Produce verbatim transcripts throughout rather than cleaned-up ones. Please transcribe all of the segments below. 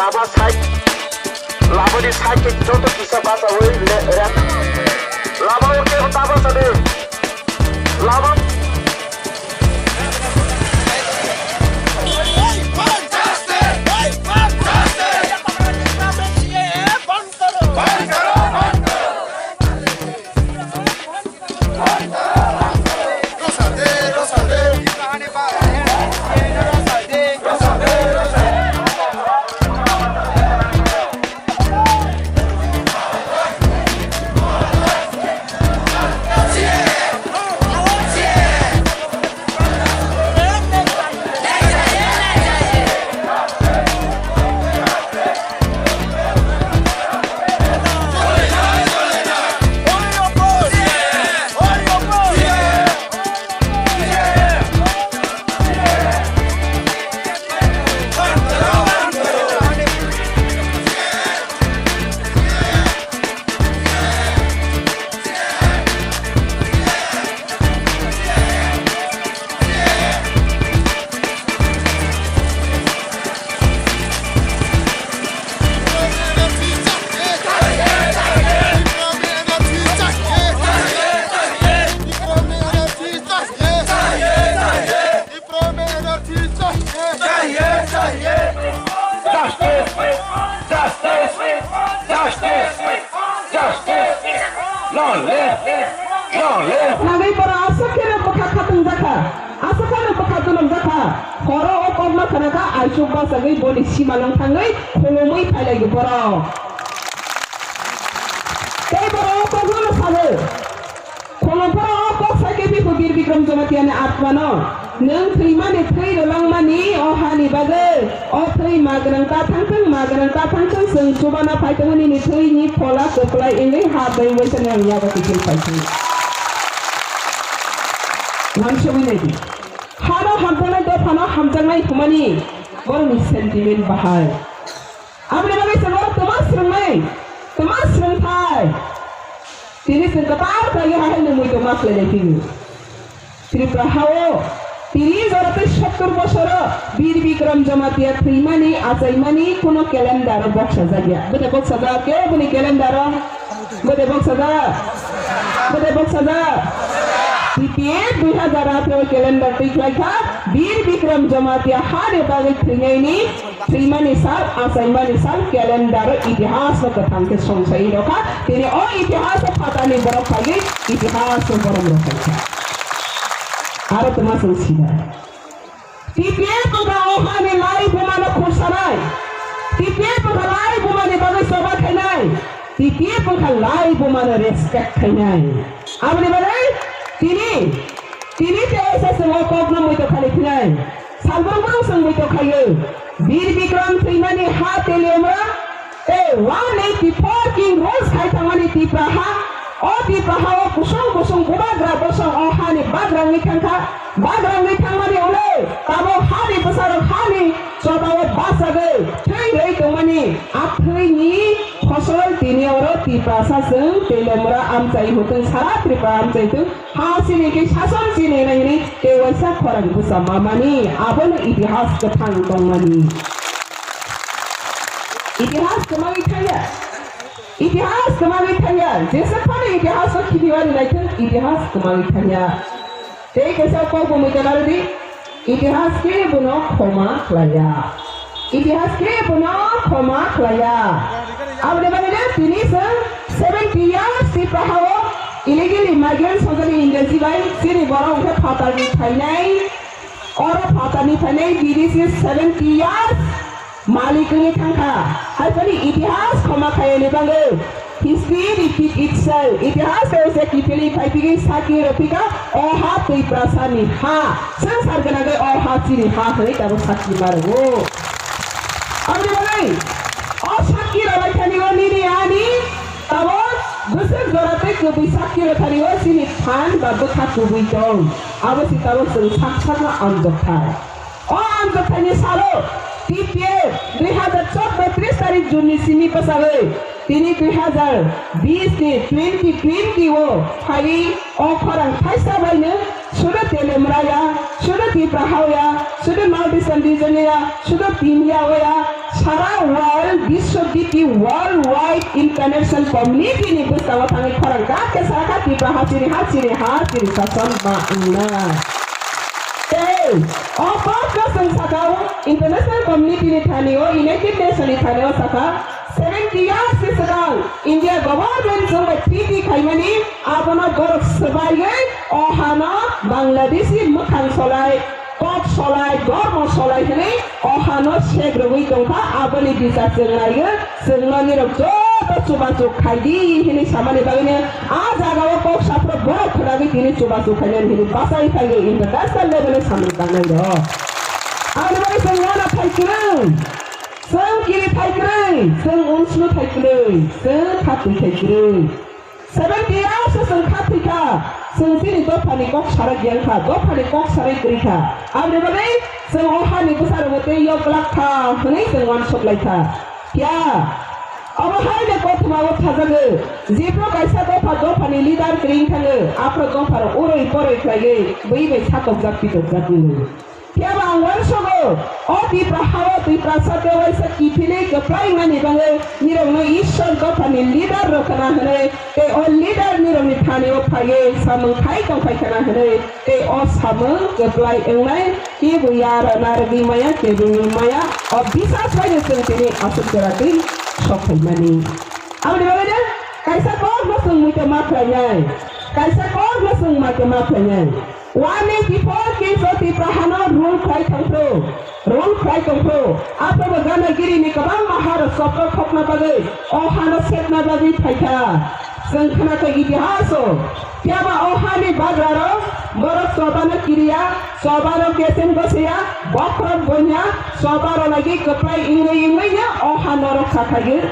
Lama side, lama ni side ke joto kisa bachawi le, re. Lama o kebo ta bacha de. Lama. Justice! Justice! Justice! Justice! Long live! Long live! Nangwi borok aswk kheno bwkha khatung jakha, aswk kheno bwkha dulum jakha. Horo o kokno khwnakha, aichuk bachagwi boni simalwng thangwi khulumwi phailaigo borok. Tei borok o kokno sago. Khulumphuru o kok sai khe biphu Bir Bikram Jamatia ni atma no. Nwng thwimani thwi rwlangmani o hani bagwi, o thwi ma gwnang ta thangthwng, ma gwnang ta thangthwng, chwng chubana phai tongo nini thwi ni phola kwplai wngwi ha twi waisa ni ang yago kiphil phai thung. Uansugwi naidi. Hano hamjaknai, dophano hamjaknai hwnmani borokni sentiment bahai. Aboni bagwi chwng oro twma swrwngnai, twma swrwngthai. Tini chwng kwtal khlaiwi haino muitu ma khlailai phio. Tripura hao tini jora tei sottor bosoro Bir Bikram Jamatia thwimani, achaimani kuno calendar o boksajak ya. Bwdai boksajak khe bini calendar o? Bwdai boksajak? Bwdai boksajak? T P F dui hazar atharo calendar twi khlai kha, Bir Bikram Jamatia hani bagwi thwinaini thwimani sal, achaimani sal, calendar o itihas no kwthang khe songchai rokha. Tini o itihas o phatani borok phaiwi itihas no borom rokha. Aro twma chwng sida. T P F wngkha o hani lai buma no khursanai. T P F wngkha lai buma ni bagwi choba khainai. T P F wngkha lai buma no respect khainai. Aboni bagwi tini, tini te ese chwng o kok no muitu khali phinai. Salbrum brum chwng muitu khaio. Bir Bikram thwimani ha Teliamura tei one eighty four king rules khai thangmani Tipra ha. O Tipra ha o kusung kusung bubagra bosong o hani bagrangwi thangkha. Bagrangwi thangmani ulo tabuk hani bwsarok hani chotao bachagwi thwi rwi tongmani. A thwini phosol tini oro Tiprasa chwng Teliamura amchai hutwng sara Tripura amchai thwng. Ha chini khe sason chini nai hwnwi tei waisa khorang bwsa mamani, abono itihas kwthang tongmani. Itihas kwmagwi thangya. Itihas kwmagwi thangya. Jesa phano itihas o khibiwari naithok, itihas kwmagwi thangya. Tei kaisa kok bo muitu narwdi. Itihas khe bono khoma khlaiya. Itihas khe bono khoma khlaiya. Aboni bagwi no tini chwng seventy years Tipra hao illegal immigrant sojani Ingraji bai chini borok hwnkhe phatarni phainai. Oro phatarni phainai B D C seventy years malik wngwi thangkha. Hai phano itihas khoma khaiyani bagwi. History repeat itself. Itihas tei se kiphilwi phai phigwi sakki rw phika, o ha Tiprasani ha. Swngchar gwnangwi o ha chini ha hwnwi tabuk sakki ma rwo. Aboni bagwi o sakki rwlai thani o nini ani tabuk bwswk jora tei kwbwi sakki rw thani o chini phan ba bwkha kubui tong. Abo se tabuk chwng sak sakno amjokthai. O amjokthani salo T P F dui hazar chordo tris tarik June ni simi bwsagwi tini dui hazar bis ni twenty twenty o phaiwi o khorang thaisa baino sudo Telemra ya, sudo Tipra hao ya, sudo North Eastern region ya, sudo Tin ya o ya, Sara world, biswoditi, worldwide international community ni bwskango thangwi khorang kha khe sara kha Tipra ha chini ha chini ha chini sason ma wngna. Tei o kok no chwng sakha international community ni thani o, United Nation ni thani o sakha, seventy years ni swkang India government chwng bai treaty khaimani, abono borok swbaiwi o hano Bangladeshi mwkhang solai, kok solai, dhormo solai hwnwi o hano sek rwgwi tongkha. Aboni bichar chwng naiwi chwngno nirok joto chubachu khaidi hwnwi samani bagwino a jagao kok saphuru borok khwnagwi tini chubachu khainani hwnwi bachai phaiwi international level o samung tangnai rok. Aboni bagwi chwng uana phai kwrwi, chwng kiri phai kwrwi, chwng unsnu phai kwrwi, chwng khatwi phai kwrwi. Seventy years o chwng kha thwi kha, chwng chini dophani kok sarai yang kha, dophani kok sarai kwrwi kha. Aboni bagwi chwng o hani bwsarokno tei yok glak kha hwnwi chwng uansuk lai kha. Phiya obo hai le kothoma o sajago, jephru kaisa dopha dophani leader kwrwi wng thango, aphuru dopharok urui poroi khlaiwi bui bai sakokjak pitokjak wngo. Phiya ba ang uansogo, o Tipra ha-o Tiprasa tei waisa kiphilwi kwplai wngnani bagwi nirokno Ishwar dophani leader rok khna hwnwi tei o leader nirokni thani-o phaiwi samung khai tongphai khna hwnwi tei o samung kwplai wngnai kebo ya rwna rwgwi maya, kebo wngwi maya, o bisas baino chwng tini aswk jora twi sok phaimani. Aboni bagwino kaisa kokno chwng muitu ma khlainai, kaisa kokno chwng muitu ma khlainai. One eighty four kings o Tipra hano rule khlai thangphru, rule khlai tongphru. Aphuru Ganagiri ni kwbangma ha rok chopra khokna bagwi, o hano sekna bagwi phaikha. Chwng khna kha itihas o. Phiya ba o hani bagra rok borok choba no kiriya, choba rok kesem goseya, bokhorok bonya, choba rok lagi kwplai wngwi wngwi ya o hano rok kha khaigwi.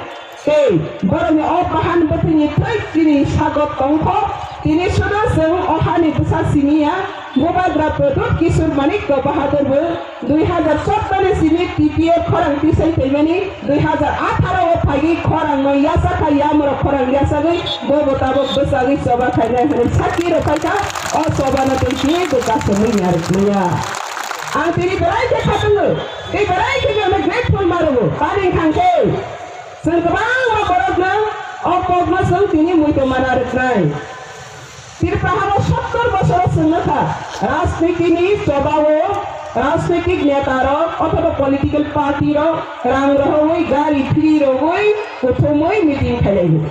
Tei borokni o bahan bwthwini thwi chini sago tongkho. Tini sudo chwng o hani bwsa simi ya. Bubagra Pradyut Kishore Manikya Bahadur bo dui hazar choudo ni simi T P F khorang tisai phaimani, dui hazar atharo o phaigwi khorang no yasa kha, yamro khorang yasagwi bo bo tabuk bwsagwi choba khainai hwnwi sakki rw phaikha. O choba no tei kebo kasomwi yarwkmaya. Ang tini belai khe khatungo, tei belai khe no grateful ma rwo, tamni thang khe. Chwng kwbangma borokno o kokno chwng tini muitu mana rwknai. Tripura hano sottor bosoro chwngno kha, rajnitini chobao rajnitik neta rok othoba political party rok rang rohorwi gari free rogwi kuthumwi meeting khailaiwi.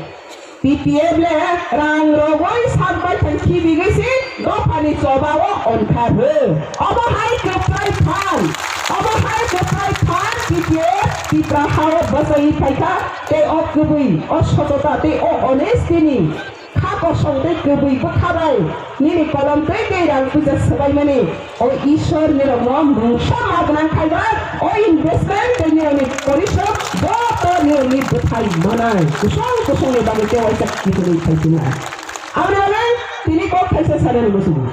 T P F le rang rogwi sak baithang khibigwi se dophani chobao onkha rw. Obo hai kwplai phan, obo hai kwplai phan T P F Tipra hao bwchaiwi phaikha. Tei o kwbwi, o sotota tei o honesty ni kha kosong tei kwbwi bwkha bai nini kolom tei tei rang puisa swbaimani o Ishwar nirokno mungsa ma gwnang khaiba o investment tei nirokni porishod joto nirokni bwthai manai kusong kusongni bagwi tei waisa kiphilwi phaisinai. Aboni bagwi tini kok thaisa sanani muchungo.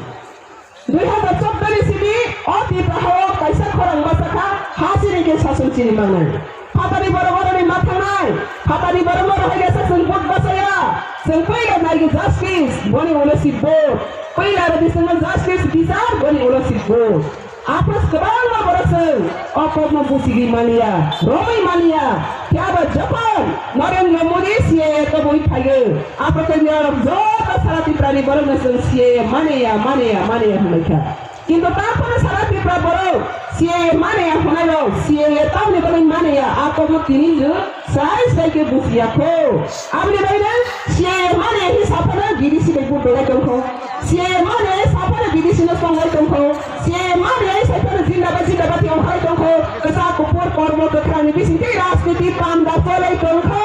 Dui hazar choudo ni simi o Tipra hao kaisa khorang basa kha, ha chini khe sason chini mangnai. Phatani borok borokni ma thangnai, phatani borok borok hai khe chwng vote bachaya. Chwng puila nai khe justice, boni ulo si vote. Puila rw bisingno justice bichar, boni ulo si vote. Aphuru kwbangma borok chwng o kokno buchigwi manya, romwi manya. Phiya ba jokhon Narendra Modi C A A kwbui phaiyo, aphuru khe norok joto sara Tripura ni borokno chwng C A A manya, manya, manya hwnwi kha. Kintu taphano sara Tripura borok C A A manya hwnwi rok, C A A tamni bagwi manya, a kokno tini chwng sai sai khe buchiya kho. Aboni bagwi C A A manya hi saphano B D C bai vote belai tongkho. C A A manya saphano B D C no tonglai tongkho. C A A manya saphano jindabad jindabad ongkhai tongkho. Kwchak kuphur kormo kwkhrangni bising tei rajniti panda cholai tongkho.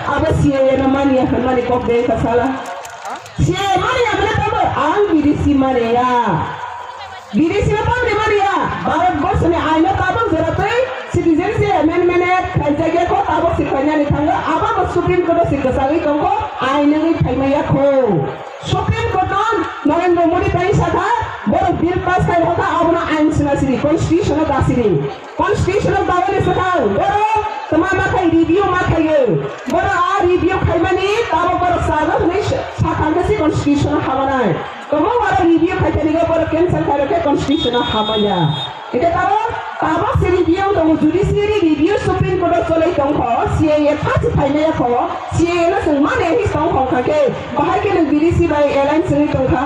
Abo C A A no manya hwnmani kok de kha sala. C A A manya hwnwi tamo ang B D C manya. B D C no tamni manya, Bharat Borso ni ain no tabuk jora twi Citizenship Amendment Act khaijak ya kho, tabuk se khainani thango, abo bo Supreme Court o se kwchagwi tongkho, ain wngwi phaimaya kho. Supreme Court no Narendra Modi bai sakha, borok Bill pass khai hoka abono ain sina sidi, constitution o da sidi. Constitution o da wale swkang, borok tma ma khai review ma khaio. Borok a review khaimani tabok borok sago hwnwi sa-, sakang khe se constitution o hamanai. Kwbangma rok review khai thani go borok cancel khai rok khe constitution o hamaya. Eke tabok, tabok se review tongo, judiciary review Supreme Court o cholai tongkho, C A A pha se phaimaya kho, C A A no chwng mani hi tongkho kha khe, bahai khe nwng B D C bai alliance wngwi tongkha.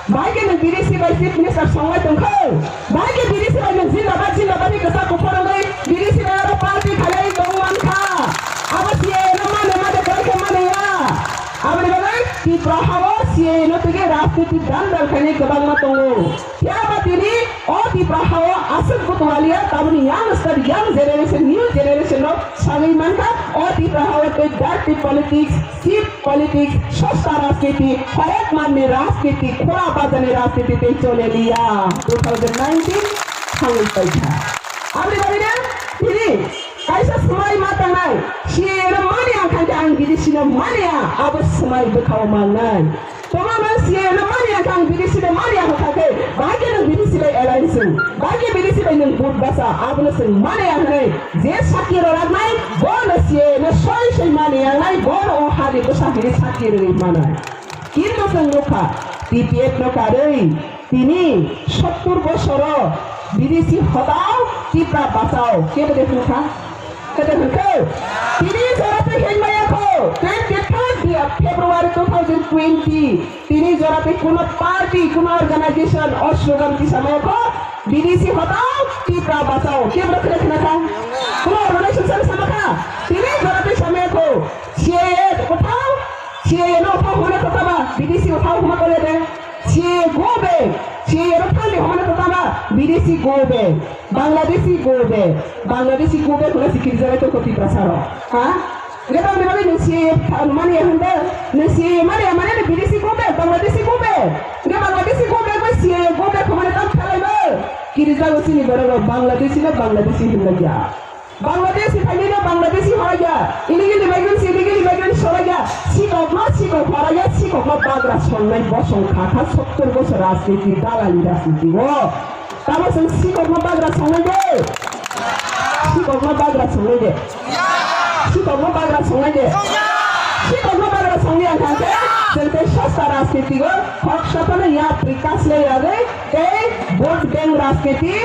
Bahai khe nwng B D C bai Chief Minister songwai tongkha. Bahai khe B D C bai nwng jindabad, jindabad ni kwchak kuphur wngwi B D C bai aro party khalai tong mankha. Abo C A A no mane mane koi khe mane ya. Aboni bagwi Tipra hao C A A no twi khe rajniti dal dal khainai kwbangma tongo. Phiya ba tini o Tipra hao aswk butualiya, taboni youngster, young generation, new generation rok sagwi mankha, o Tipra hao tei dirty politics, cheap politics, sosta rajniti, horek manni rajniti, khula bajani rajniti tei chole liya. Two thousand nineteen thangwi paikha. Aboni bagwino tini kaisa swmai ma tangnai, C A A no mani ang khankhe ang B D C no mani ang, abo swmai bwkhao mangnai. Tongma man C A A no mani ang khe ang B D C no mani ang kha khe, bahai khe nwng B D C bai alliance wng, bahai khe B D C bai nwng vote basa, abono chwng mani ang hwnwi je sakki rw raknai, bono C A A no soi soi mani ang nai, bono o hani bwsa hwnwi sakki rwwi manai. Kintu chwng nukha, T P F no karwi tini sottur bosoro B D C hotao, Tipra bachao, kebo de hwnkha? Kete hwnkhe, tini jora tei hengmaya kho, twenty-third de February two thousand twenty, tini jora tei kuno party, kuno organization o slogan tisamaya kho, B D C hotao, Tipra bachao. Kebro khna khna kha? Kuno organization sani sama kha? Tini jora tei samaya kho, C A A uthao, C A A no uthao hwnwi kho tama, B D C uthao hwnwi kho de. C A A go back, C A A no thangdi hwnwi kho tama, B D C go back. Bangladeshi go back, Bangladeshi go back hwnwi sikiri jagai tongkho Tiprasa rok. Ha? Hwnkhe tamni bagwi nwng C A A mani ya hwnde? Nwng C A A mani ya mane nwng B D C go back, Bangladeshi go back. Hwnkhe Bangladeshi go back bai C A A go back hwnmani tam khalai bo? Kiri jago chini borok rok Bangladeshi no Bangladeshi hwnlai ya. Bangladeshi phainai no Bangladeshi hwnlai ya. Illegal immigrants, illegal immigrants hwnlai ya. Sikok no sikok hwnlai ya, sikok no bagra songnai bosong kha kha sottor bosor rajniti, dalali rajniti o. Tamo chwng sikokno bagra songnai de. Sikokno bagra songnai de. Sikokno bagra songnai de. Sikokno bagra songni ang kha khe, chwng tei sosta rajniti o khoroksa phano yapri kaslai yagwi tei vote bank rajniti,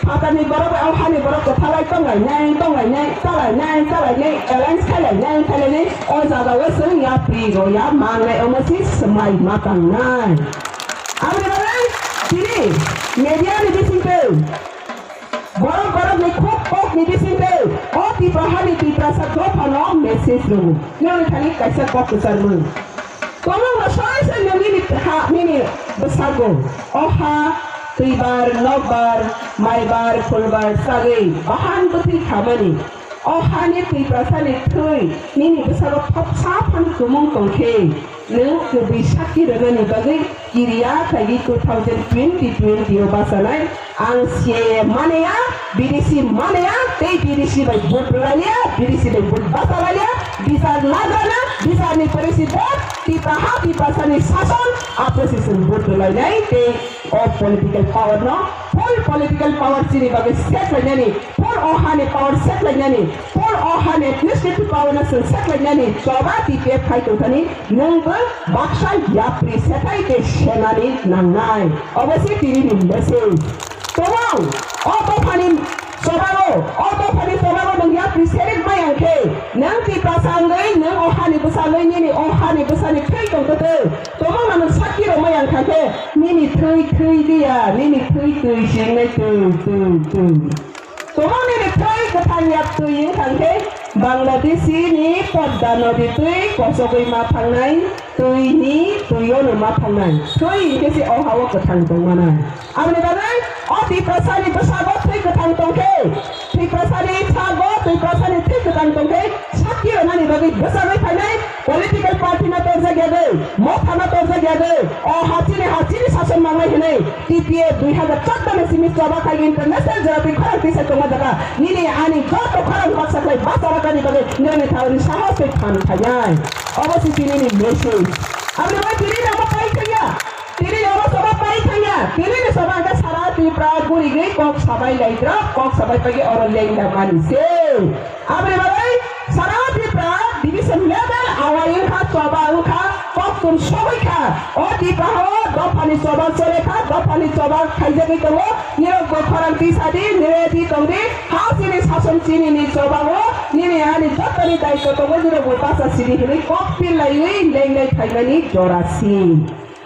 phatarni borok bai o hani borok kwthalai tonglainai, tonglainai, chalainai, chalainai, alliance khailainai, khailainai, o jaga o chwng yapri rw ya mangnai, omo se swmai ma tangnai. Aboni bagwi tini media ni bisingtwi, borok borokni khuk kokni bisingtwi o Tipra hani Tiprasa dophano message rwo. Nini thani kaisa kok kwcharmung. Kwbangma soisoi nini ha, nini bwsargo o ha twibar, nokbar, maibar, phulbar chagwi bahan bwthwi khamani. O hani Tiprasani thwi nini bwsalo thopsa phano kwmwng tongkhe, nwng kwbwi sakki rwnani bagwi kiriya khaigwi two thousand twenty twenty o bachanai. Ang C A A manaya, B D C manaya, tei B D C bai vote rwlaiya, B D C bai vote bachalaiya, bichar nagrana, bicharni pore si vote, Tipra ha Tiprasani sason, apre si chwng vote rwlainai tei o political power no, full political power chini bagwi seklainani, full o hani power seklainani, full o hani administrative power no chwng seklainani choba T P F khai tongthani, nwng bo baksa yapri setai tei senani nangnai. Obo se tini ni message. Tobong, o dophani Chobao, o dophani chobao nwng yapri serik maya khe, nwng Tiprasa wngwi, nwng o hani bwsa wngwi, nini o hani bwsani thwi tongtwtwi. Tobongno nwng sakki rw maya wngkha khe, nini thwi thwi diya, nini thwi twi se wngnai twi, twi, twi. Tobong nini thwi kwthang yak twi wngkha khe, Bangladeshi ni Podda nodi twi kochogwi ma thangnai, twi ni twi o no ma thangnai. Thwi hinkhe se o ha-o kwthang tongmana. Aboni bagwi o Tiprasani bwsago thwi kwthang tongkhe, Tiprasani sago Tiprasani thwi kwthang tongkhe, sakki rwnani bagwi bwsagwi phainai political party no torjak yagwi, motha no torjak yagwi, o ha chini ha chini sason mangnai hinwi T P F dui hazar chauda ni simi choba khai international jora twi khorang twi sai tongma jaga nini ani joto khorang baksa khlai basa rakani bagwi nini thaoni sahos tei phan phainai. Obo se tini ni message. Aboni bagwi tini ni omo pai thangya. Tini ni omo soba pai thangya. Tini ni soba Ta gurigwi kok sabai laidra, kok sabai pagi oro lengda mani se. Aboni bagwi sara Tripura division level awai wngkha, choba wngkha, koktun sogwi kha. O Tripura hao dophani choba chole kha, dophani choba khaijagwi tongo. Nirok bo khorang tisadi, niredi tongdi, ha chini sason chini ni choba o, nini ani jotoni daityo tongo, nirok bo basa sidi hinwi kok pil laiwi lenglai phaimani jora si.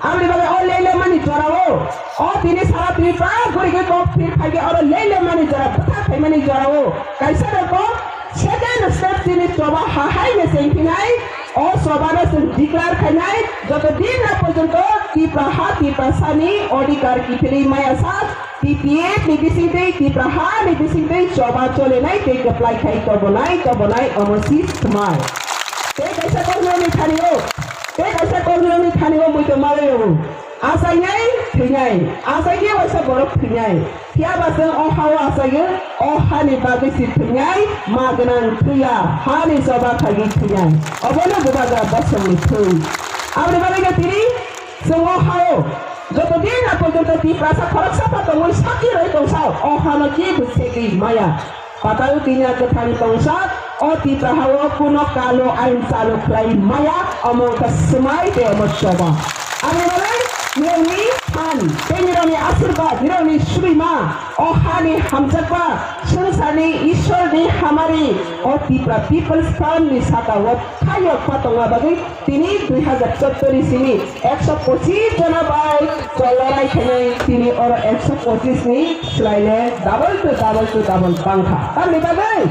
Aboni bagwi o lele mani jorao, o tini sara Tripura guri gwi kok phir phaikhe oro lele mani jora bwthak phaimani jorao kaisa rokom second step tini choba hahai ni chengphinai, o choba no chwng declare khainai, joto din na porjonto Tripura ha Tripura sani odhikar kiphilwi maya sak, T P F ni bisingtwi Tripura ha ni bisingtwi choba cholenai tei kwplai khai tobonai tobonai omo si swmai. Tei kaisa kormiyani thani o, tei kaisa kormiyani thani o muitu malai o. Achainai thwinai, achaikhe waisa borok thwinai. Phiya ba chwng o ha-o achaio, o hani bagwi se thwinai, ma gwnang thwiya, hani choba khaigwi thwinai. Obono bubagra bosongni thwi. Aboni bagwino tini chwng o ha-o joto din na porjonto Tiprasa khoroksa pha tongwi sakki rwi tongsa, o hano kebo segwi maya. Patal kinya kwthang tongsa, o Tiprahao kuno kalo ain chalo khlai maya, omo wngkha swmai tei omo choba. Aboni bagwi nirokni phan tei nirokni asirwad, nirokni srima, o hani hamjakma, swngcharni Ishwarni hamari, o Tipra People's Front ni sakao thayok pa tongma bagwi tini dui hazar chotto ni simi ekso pochis jona bai cholorai khainai, tini oro ekso pochis ni swlaile double to double to double bangkha. Tamni bagwi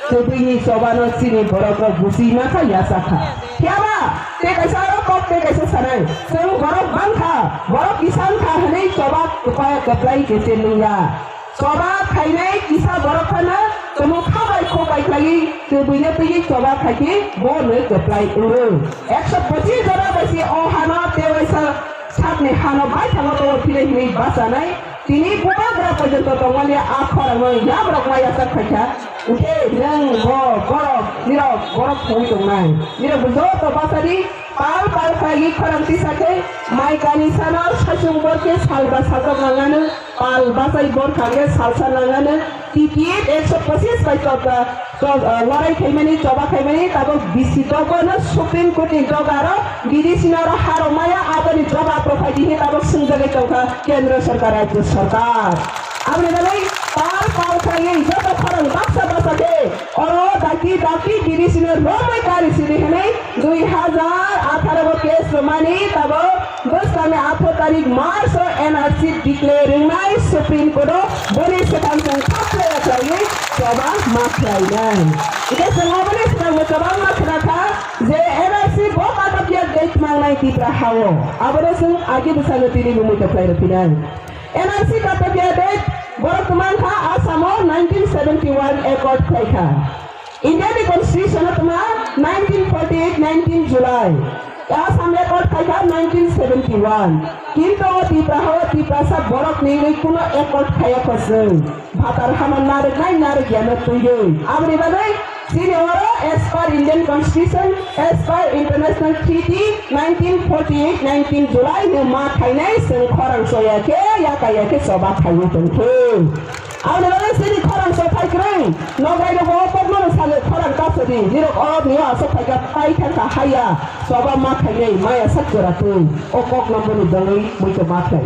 kwbwini chobano chini borok rok buchi ma kha, yasa kha. Phiya ba tei kaisa aro kok tei kaisa sanai, chwng borok bangkha, borok kisa wngkha hwnwi choba kwplai khe se nungya. Choba khainai kisa borok phano tumung kha bai kho bai khlaiwi kwbwino twiwi choba khaikhe bo nwi kwplai wngo. Ekso pochis jora bai se o hano tei waisa sakni hano baithang o tongo philai hinwi bachanai. Tini bubagra porjonto tongmani a khorangno yabrok ma yachak khaikha. Hwnkhe nwng bo borok nirok borok thongwi tongnai. Nirok bo joto bachadi pal pal khlaiwi khorang tisa khe mai kani sano saichung borke salba sajak nangano. Pal bachai bor khange salsa nangano T P F ekso pochis bai chobra, chob-, ah, lorai khaimani, choba khaimani, tabok bisi dogo no Supreme Court ni doga ro B D C no ro haro maya, aboni jobab rok phai di hi tabok swngjagwi tongkha Kendra Sarkar, Rajya Sarkar. Aboni bagwi pal pal khlaiwi joto khorang baksa baksa khe oro dakti dakti B D C no romwi kari sidi hinwi dui hazar atharo bo case rwmani tabok bwskangni atharo tarik March o N R C declare wngnai Supreme Court o, boni swkang chwng kha khlaiya khlaiwi choba ma khlainai. Hwnkhe chwng oboni swkang bo kwbangma khna kha je N R C bo kata biya date mangnai Tipra ha o. Abono chwng agi bwskango tini bo muitu khlai rw phinai. N R C kata biya date borok kwmang kha Assam o nineteen seventy one accord khlai kha. India ni constitution o tongma nineteen forty eight nineteen July. Assam accord khaikha nineteen seventy one. Kintu o Tipra ha o Tiprasa borok ni wngwi kuno accord khaiya kho chwng. Bhatar hama narwknai narwk yano twiwi. Aboni bagwi chini oro as per Indian constitution, as per international treaty nineteen forty eight nineteen July ni ma khainai chwng khorang soya khe ya kaya khe choba khaiwi tongkhe. Aboni bagwi chini khorang sophai kwrwi, nograi rok bo kokno rwsalo khorang kasadi, nirok o nio aswk phaikha, pai thangkha haya, choba ma khainai, maya sak jora twi, o kok no boni dongwi muitu ma khlai.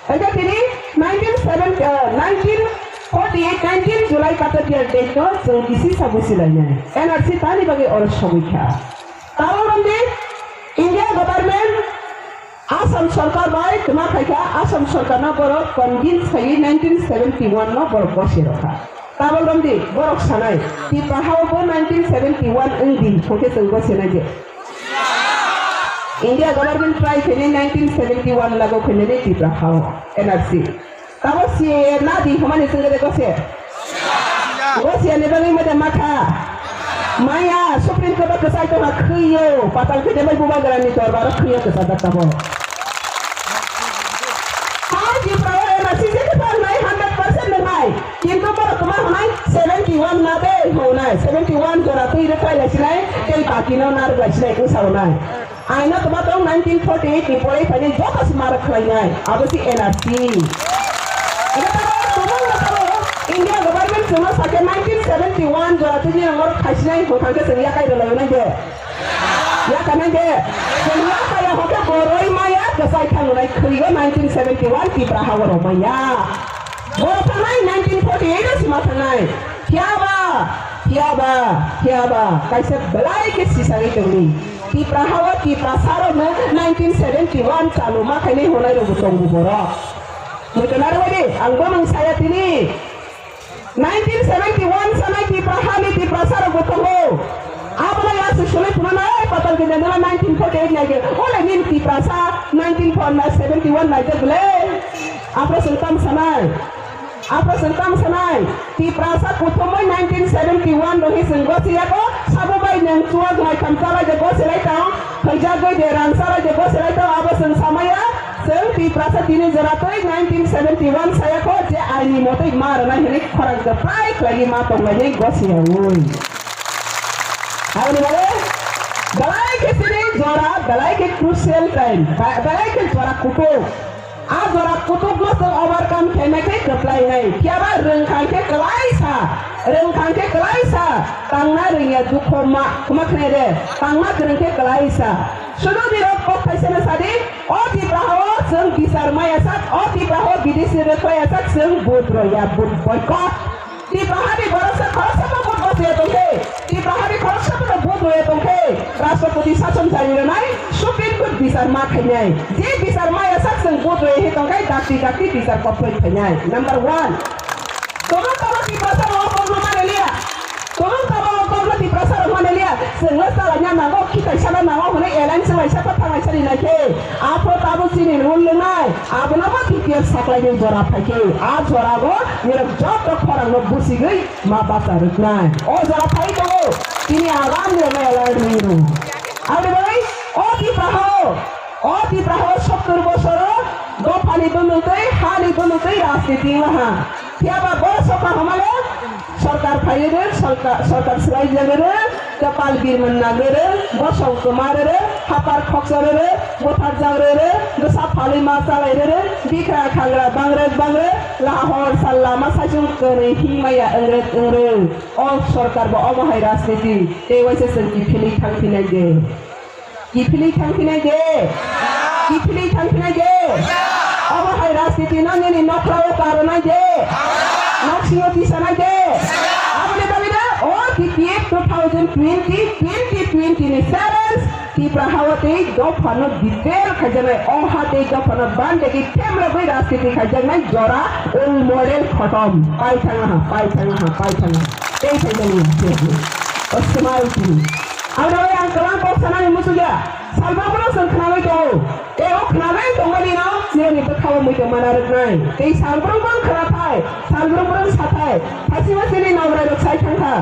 Hwnkhe tini nineteen seventy, eh, nineteen forty eight, nineteen July kata biya date no chwng bisi sa busi lainai. N R C tani bagwi oro sogwi kha. Tabok romdi India government Assam sorkar bai kwma khaikha, Assam sorkar no borok convince khaiwi nineteen seventy one no borok bosi rokha. Tabok romdi borok sanai, Tipra ha o bo nineteen seventy one wngdi, hwnkhe chwng bosi nai je. India government try khainai nineteen seventy one lago khainani Tipra ha o N R C. Tamo C A A na di hwnmani swngwi de gose. Gose ni bagwi mode makha. Maya Supreme Court o kwchai tongkha khwiyo. Patal khe de bai bubagrani dorbar o khwiyo kwchajak tamo. Hai Tripura o N R C je kwtal nai hundred percent nai. Kintu borok kwma hwnai seventy one na de hwnai. Seventy one jora twi rwkhlai lai sinai. Tei baki no narwk lai sinai wngsa hwnai. Aino kwma tong nineteen forty eight ni pore phainai joto se marok khlainai, abo se N R C. Abo tamo, tamo, tamo, India government chwngno sakhe nineteen seventy one jora tini ang oro khaisinai hwnkha khe chwng yakai rwlaio nai de. Yakanai de. Chwng yakaya hwnkhe boroi maya kwchai thangnai khwio nineteen seventy one Tipra ha oro maya. Borok thangnai nineteen forty eight o sima thangnai. Phiya ba, phiya ba, phiya ba, kaisa belai khe sisagwi tongdi. Tipra ha o Tiprasa rokno nineteen seventy one chalu ma khainai hwnai rokbo tongo borok. Muitu narwkdi, ang bo mung saya tini. Nineteen seventy one sanai Tipra hani Tiprasa rokbo tongo. Abono ya se sule phunana, ei patal gini nila nineteen forty eight naikhe. Ole nin Tiprasa nineteen seventy one naikhe bole. Aphro sung tam sanai. Aphro sung tam sanai. Tiprasa kuthumui nineteen seventy one rohi sung gosi yako. Sabo bai neng chuwak mai kham chalai de gosi lai tang. Khaijagwi de rang chalai de gosi lai tang. Abo sung samaya. Chwng Tiprasa tini jora twi nineteen seventy one saya kho je aini motwi ma rwnai hwnwi khorang kwplai khlaiwi ma tonglainai gosiyaui. Aboni bagwi belai khe chini jora belai khe crucial time, ba-, belai khe jora kutuk. A jora kutukno chwng overcome khaina khe kwplainai. Phiyaba rwngkha khe kwlaisa, rwngkha khe kwlaisa, tangna rwngya dukho ma, ma khnai re, tangna kwrwng khe kwlaisa. Sudu nirok kok thaisano sadi, o Tipra hao chwng bichar maya sak, o Tipra hao bidesi rwkhlai ya sak, chwng vote rwya, vote boycott. Tipra hani borok sa khoroksa bo vote bochaya tongkhe, Tipra hani khoroksa bo vote rwya tongkhe, Rashtrapati sason jari rwnai, Supreme Court bichar ma khainai. Je bichar maya sak chwng vote rwya hi tongkhe, dakti dakti bichar koploi khainai. Number one. Tono tono Tiprasa rok kokno manliya. Tono tono kokno Tiprasa rok manliya. Chwngno chalaina nango, khitai sana nango hwnwi alliance laisa pa thanglai sani naikhe. Aphro tabuk chini rule lwngnai. Abono bo T P F saklaini jora phaikhe. A jorago nirok joto khorangno busigwi ma bacha rwknai. O jora phai tongo. Tini agamni rokno alert wngwi rw. Aboni bagwi o Tipra hao, o Tipra hao sottor bosoro dophani bumung twi, hani bumung twi rajniti wnglaha. Phiyaba bo sokha hamale sorkar phaiwi rw, sorkar, sorkar swlaijagwi rw, kwpal birman nagwi rw, bosong kwma rw rw, hapar khoksa rw rw, bwthar jag rw rw, bwsa phalwi ma chalai rw rw, bikra khangra bangrwk bangrwk, lahor sal lama saichung kwrwi himaya wngrwk wngrwk. O sorkar bo omo hai rajniti tei waisa chwng kiphilwi thangphinai de. Kiphilwi thangphinai de. Kiphilwi thangphinai de. Omo hai rajniti no nini nokhlao karwnai de. Noksingo tisanai de. Aboni bagwi da o T P F two thousand twenty, twenty twenty ni challenge Tipra hao tei dophano detail khaijaknai, o ha tei dophano bandegi themrogwi rajniti khaijaknai jora role model khotom. Pai thangha, pai thangha, pai thangha. Tei khaijaknai. O smile tini. Aboni bagwi ang kwbang kok sanani muchungya. Salbrokorok chwng khnawi tongo. Tei o khnawi tongmani no nirokni bwkhao muitu mana rwknai. Tei salbrokorok khnathai, salbrokorok sathai. Phasima chini nograi rok sai thangkha.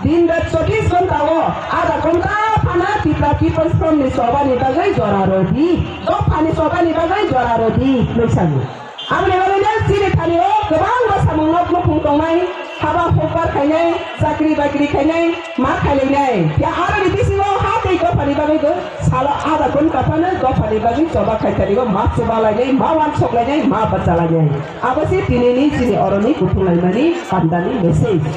Din rat chobbish ghonta o ada ghonta phano Tipra People's Front ni choba ni bagwi jora rw di. Dophani choba ni bagwi jora rw di, hwnwi sano. Aboni bagwi no chini thani o kwbangma samung nok nukhung tongnai, haba hukbar khainai, chakri bakri khainai, ma khailainai. Ya aroni bisingo ha tei dophani bagwi bo salo ada ghonta phano dophani bagwi choba khaithani o ma chubalainai, ma wansoklainai, ma bachalainai. Abo se tinini chini oroni kuthung laimani pandani message.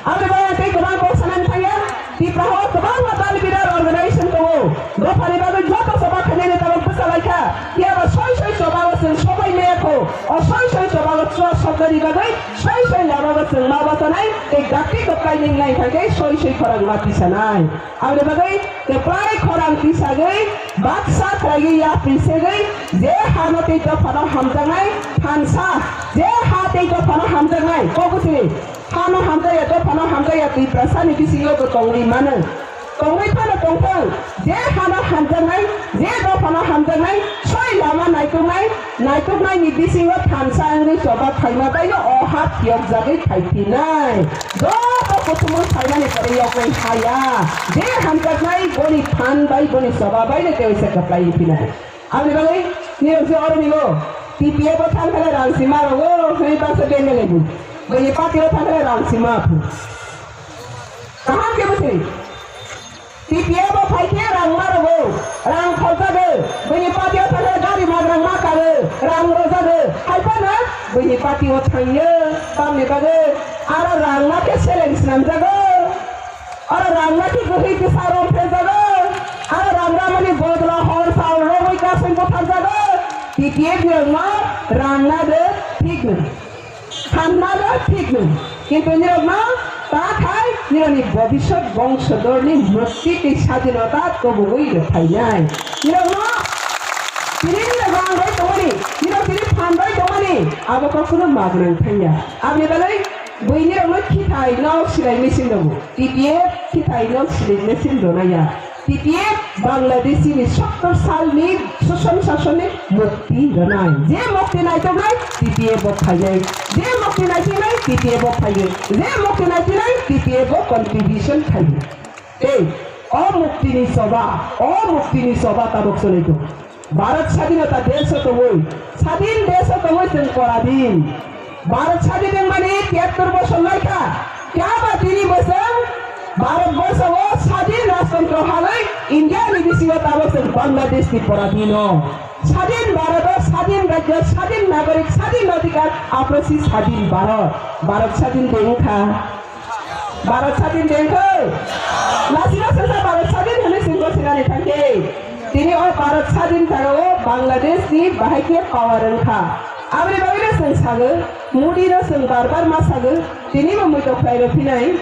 Aboni bagwi tei kwbang kok sanani thangya, Tipra hao kwbangma dal bidal organization tongo. Dophani bagwi joto choba khainani tabuk bwsa lai kha. Phiya ba soi soi choba o chwng sobai maya kho. O soi soi choba o chwa soknani bagwi soi soi lama o chwng ma bachanai tei dakti kwplai ning nai thangkhe soi soi khorang ma tisanai. Aboni bagwi kwplai khorang tisagwi baksa khlaigwi yapri segwi je hano tei dophano hamjaknai thansa, je ha tei dophano hamjaknai kok bwswk. Hano hamjakya, dophano hamjakya, Tiprasani bisingo bo tongwi mano. Tongwi phano tongthung, je hano hamjaknai, je dophano hamjaknai, soi lama naituknai, naituknaini bisingo thansa wngwi choba khaima baino o ha phiyokjagwi phaiphinai. Joto kuthumung phaimani pore yoknai haya. Je hamjaknai boni phan bai boni choba baino tei se kwplai phinai. Aboni bagwi nirok se oro ningo, T P F o thang khe rang sima rwo, hwnwi baksa bengel ebo. Bini party o thang khe rang sima phu. Kaham khe bwswk? T P F o phai khe rang ma rwo, rang khorjago. Bini party o thang khe gari magrang ma karo, rang rwjago. Hai phano Buini party o thangyo, tamni bagwi aro rangma khe seleng swnamjago. Aro rangma khe kwthwi bwsa romphrejago. Aro rang ramani bodolo hor sal romwi kasui butharjago. T P F ni rangma rangna de thik nung. Khanna de thik nung. Kintu nirokno ta khai nirokni bobisot bongso dorni mukti tei sadinota tobogwi rwphainai. Nirokno tini nirok rang roi tongmani, nirok tini phan roi tongmani, abo kokno magwnang thangya. Aboni bagwi buini rokno khithai nok silai machine rwgo. T P F khithai nok silai machine rwnaya. T P F Bangladeshi ni sottor salni soson sasonni mukti rwnai. Je mukti naitongnai T P F bo phainai. Je mukti naitongnai T P F bo phainai. Je mukti naitongnai T P F bo contribution khainai. Tei o muktini choba, o muktini choba tabuk chwlaido. Bharat sadinota desh o tongwi, sadin desh o tongwi chwng poradin. Bharat sadin wngmani tiyattor bosor laikha. Phiya ba tini bo chwng Bharat borsho o sadin rajtontro halwi India ni bisingo tabuk chwng Bangladesh ni poradin o. Sadin Bharat o sadin rajya, sadin nagorik, sadin adhikar, aphrasi sadin Bharat. Bharat sadin de wngkha. Bharat sadin de wngkha. Lasina sasa Bharat sadin hwnwi chwng gosinani thangkhe. Tini o Bharat sadin jaga o Bangladesh ni bahai khe power wngkha. Aboni bagwi no chwng sago, Modi no chwng bar bar ma sago, tini bo muitok khlai rw phinai.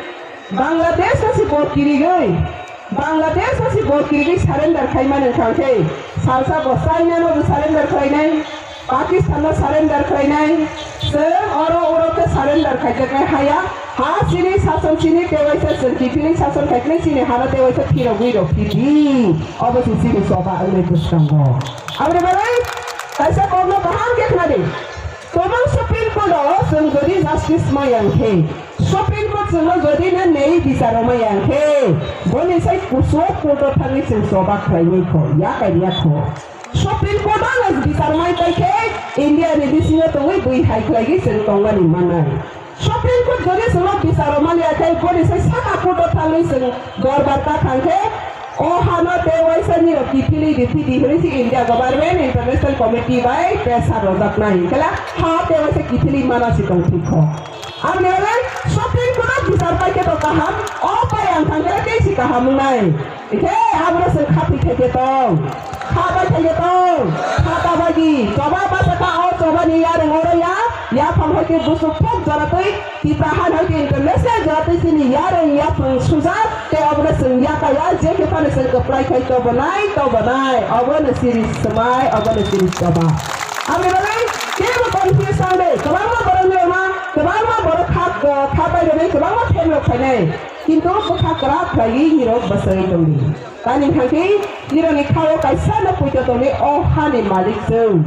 Bangladesh no se bo kirigwi, Bangladesh no se bo kirigwi surrender khai mani wngkha khe, salsa bo China no bo surrender khlainai, Pakistan no surrender khlainai, chwng oro oro khe surrender khaijaknai haya, ha chini sason chini tewaisa chwng kiphilwi sason khaikhe chini hano tewaisa phirogwi rw phidi, obo se chini choba wngwi bwskango. Aboni bagwi kaisa kokno kaham khe khna di. Tobang Supreme Court o chwng jodi justice maya khe, Supreme Court chwngno jodi no nei bichar maya khe, boni sai kusuk court o thangwi chwng choba khlainai kho, ya kaiya kho. Supreme Court o no bichar mai kai khe, India ni bisingo tongwi bui hai khlaigwi chwng tongmani manai. Supreme Court jodi chwngno bichar maliya khe, boni sai saka court o thangwi chwng dorbar ta thang khe, o hano tewaisa nirok kiphilwi rw phidi hwnwi se India government international committee bai pressure rwjaknai. Hinkhe la ha tewaisa kiphilwi mana se tong thik kho. Aboni bagwi Supreme Court o bichar pai khe to kaham, o pai ang thang khe tei se kaham wngnai. Hinkhe abono chwng kha twi thai khe tong, kha bai thai khe tong, kha ta bai di. Choba basa kha o choba ni yareng oro ya, yaphang hai khe busuk thok jora twi Tipra han hai khe international jora twi chini yareng yaphang sujak tei obono chwng yakaya je khe phano chwng kwplai khai to bo nai, to bo nai, obono chini swmai, obono chini choba. Aboni bagwi kebo confuse tang de, kwbangma borok ni ma, kwbangma borok kha, kha bai rwnai, kwbangma phem rok phainai. Kintu bwkha kwrak khlaiwi nirok bwsai tongdi. Tani hwnkhe nirokni khao kaisa no puito tongdi, o hani malik chwng.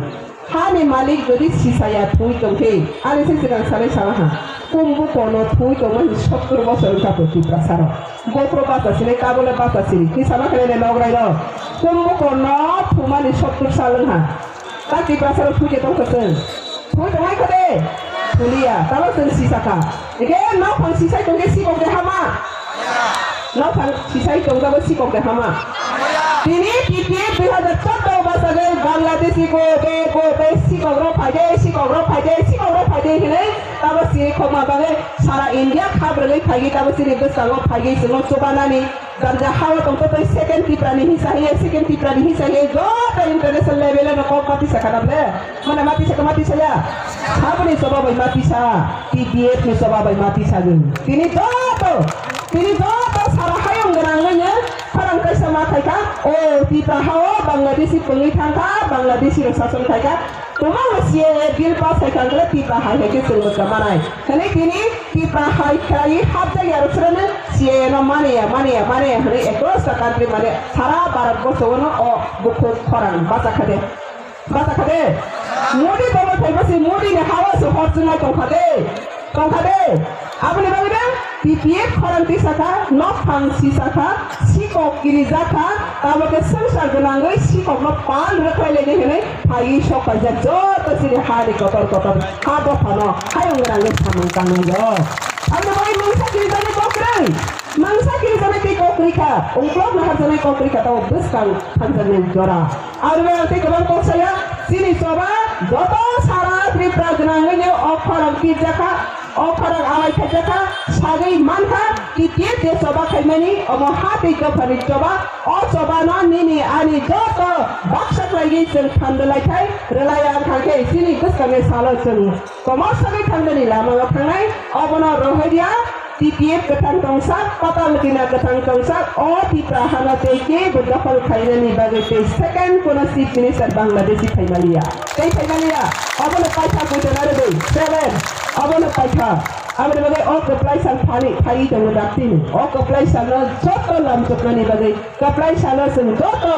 Hani malik jodi sisaya thwi tongkhe, ani se swkang sanai sana ha. Kumbu kono thwi tongmani sottor bosor wngkha bo Tiprasa rok. Bophro basa sinai, tabole basa siri. Twi sama khe nai nograi rok. Kumbu kono thumani sottor sal wngha. Ta Tiprasa rok thwi khe tongkha chwng. Thwi tongnai kho de? Thwliya. Tamo chwng sisa kha. Eke nophang sisai tongkhe sikok de hama? Nophang sisai tongkhe bo sikok de hama? Tini T P F dui hajar choudo bachagwi Bangladeshi go be go be sikok rok phai de, sikok rok phai de, sikok rok phai de hinwi tamo siri khokma bagwi sara India khabrwgwi phaigwi tamo chini bwskango phaigwi chwngno chubanani. Janja hao tongtotwi second Tipra ni hisa hiye, second Tipra ni hisa hiye, joto international level o kok mati sakha na ble? Mane mati sakha, mati saya? Saboni choba bai mati sa, T P F ni choba bai mati sagwi. Tini joto, tini joto sara hayung gwnang nini khorang kaisa ma khaikha, o Tipra hao Bangladeshi pungwi thangkha, Bangladeshi rok sason khaikha. Kwbangma C A A bill pass hai kha, hwnkhai Tipra hai hai khe chwng mwchang manai. Hwnwi tini Tipra hai khlaiwi hapjak ya rwchwrwngno C A A no mani ya, mani ya, mani ya hwnwi across the country, mane sara Bharat borsho no o bukhuk khorang bachakha de. Bachakha de. Modi dolo phaiba se Modi ni hawa se hor chwngai tongkha de. Tongkha de. Aboni bagwi de T P F khorang tisa kha, nok phang sisa kha, sikok kirijak kha, tamo khe swngchar gwnangwi sikokno pal rwkhlai lainai hwnwi phaiwi sok paijak joto chini hani kotor kotor ha dophano hayung gwnangwi samung tangnai rok. Aboni bagwi mungsa kirijaknai kokrwi, mungsa kirijaknai tei kokrwi kha, ungklok naharjaknai kokrwi kha, tamo bwskang thangjaknai jora. Aboni bagwi ang tei kwbang kok saya, chini choba Joto sara Tripura gwnangwino o khorang pirjakha, o khorang alai khaijakha, sagwi mankha, T T F je choba khaimani, omo ha tei dophani choba, o chobano nini ani joto baksa khlaigwi chwng thandwlai khai, rwlai ang kha khe chini bwskango salo chwng komor sagwi thandwni lamao thangnai, obono rohorya, T T F kwthang tongsa, patal kina kwthang tongsa, o Tipra hano tei kebo dokhol khainani bagwi tei second kono chief minister Bangladeshi phaimaliya. Tei phaimaliya, obono paitha kuitana rwdi, seven, obono paitha. Aboni bagwi o kwplai sal phani, phaiwi tongo daktino. O kwplai salno joto lamchoknani bagwi, kwplai salno chwng joto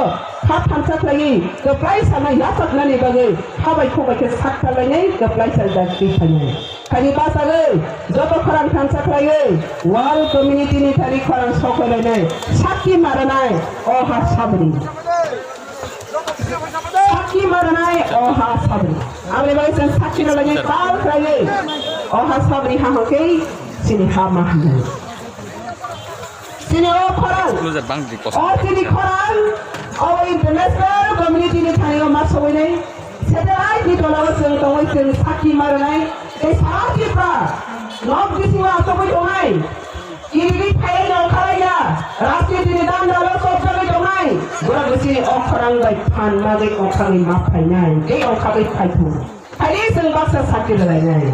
kha thansa khlaiwi, kwplai salno yachaknani bagwi, kha bai khuk bai khe sak tharlainai, kwplai sal dakti phainai. Khaini bachagwi joto khorang thansa khlaiwi world community ni thani khorang sokoilainai sakki maranai o ha sabri. Sakki maranai o ha sabri. Aboni bagwi chwng sakki rwlainai tal khlaiwi o ha sabri ha hwnkhe chini ha ma hwnwi. Chini o khorang, Closer bang di kosong. O chini khorang, o international community ni thani o ma sogwi nai. Satellite ni tola o chwng tongwi chwng sakki maranai. Tei sara Tripura, nok bisingo achugwi tongnai. Kirigwi phaiwi no khalaiya, rajniti ni danda lo chopjagwi tongnai. Borok bo chini o khorang bai phan magwi o khorang ni ma phainai. Tei o khagwi phai thung. Phaidi chwng baksa sakki rwlainai.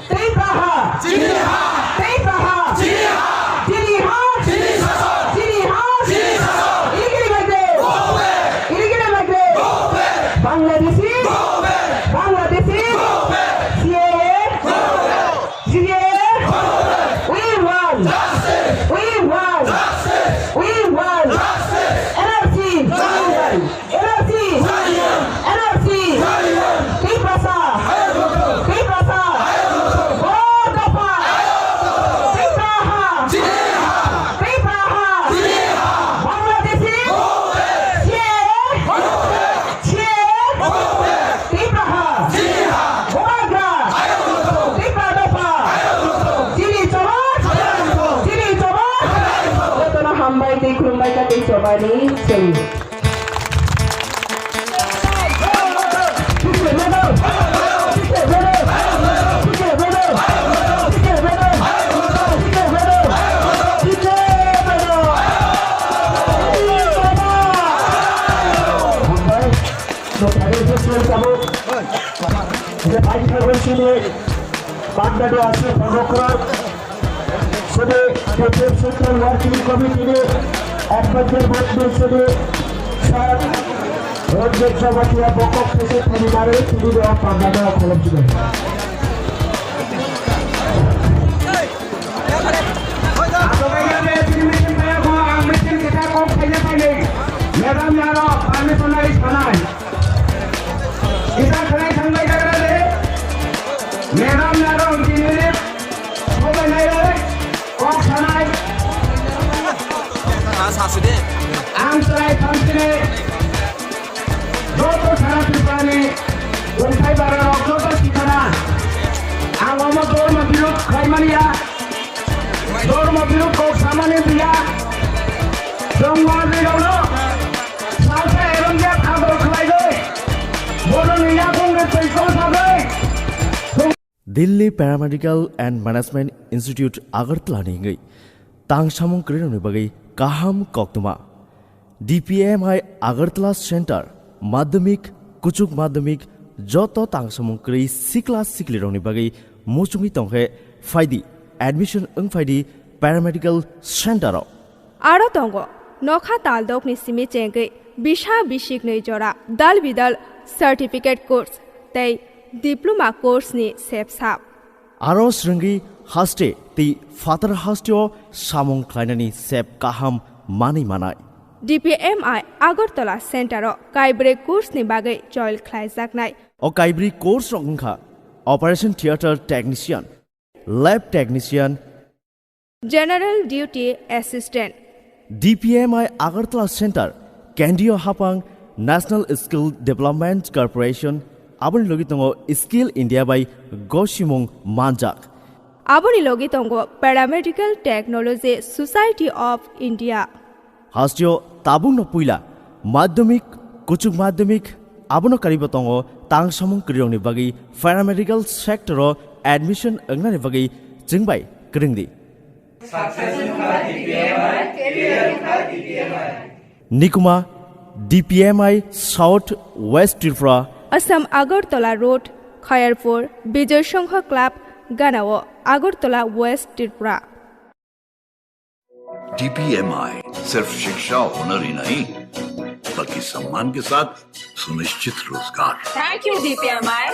Tei praha. Chini ha. Tei praha. Chini ha. Chini ha. Chini sasok. Chini ha. Chini sasok. Irigiri baite. Go back. Irigiri baite. Go back. Bangladeshi. Go back. Bangladeshi. Go back. C A A. Go back. C A A. Go back. We want. Justice. We want. Justice. We want. Justice. N R C. Justice. N R C! Silence! N R C! Silence! Tiprasa! Ayok! Tiprasa! Ayok! Boro dopha! Ayok! Tipraha! Jiniha! Tipraha! Jiniha! Bangladeshi! Go back! C A A! Go back! C A A! Go back! Tipraha! Jiniha! Bubagra! Ayok! Tipra dopha! Ayok! Chini chobok! Ayok! Chini chobok! Ayok! Jotono hambai tei khulumbai kha tei chobani chwng. Pagdado aswk pondro crore sini K P F Central Working Committee ni Advisor Board ni sini Sir Ranjit Jamatia bokok khese thani nari tini de pagdado kholop sini. Ato kaya de tini meeting kaya ko ang meeting kita kok kaya kaya. Madam yaro permission nai sanai. Kita khlai thanglai jagra de. Madam yaro tini minute. Sobai nai roi, kok sanai. Ang chwrai thamchini joto sara Tripurani wngthai bararok joto sikana. Ang omo dormo birud khlaimani ya. Dormo birud kok samani biya. Chwng manrirokno salsa eromjak ador khlaigwi. Bono nini yakungni twi chong sagwi. Delhi Paramedical and Management Institute Agartala ni wngwi tang samung kwrwirokni bagwi kaham koktwma. D P M I Agartala Center, Madhyamik, Kuchuk Madhyamik, joto tang samung kwrwi sikla siklirokni bagwi muchungwi tongkhe phaidi, admission wng phaidi Paramedical Center o. Aro tongo nokha taldokni simi chengwi bisa bisiknwi jora dal bidal certificate course tei diploma course ni sepsap. Aro swrwngwi haste tei phatar hasteo samung khlainani sep kaham manwi manai. D P M I Agartala Center o kaibrwi course ni bagwi choil khlaijaknai. O kaibrwi course rok wngkha Operation Theatre Technician, Lab Technician, General Duty Assistant. D P M I Agartala Center, Kendriya Hapang, National Skill Development Corporation, aboni logi tongo Skill India bai gosimung manjak. Aboni logi tongo Paramedical Technology Society of India. Hasteo tabukno puila Madhyamik, Kuchuk Madhyamik, Abono karibo tongo tang samung kwrwirokni bagwi paramedical sector o admission wngnani bagwi chwng bai kwrwng di. Nikuma, D P M I South West Tripura. Assam Agartala Road, Khayarpur, Bijoy Sangha Club, Ganao, Agartala West Tripura. D P M I सिर्फ शिक्षा होनर ही नहीं, बल्कि सम्मान के साथ सुनिश्चित रोजगार। Thank you, D P M I.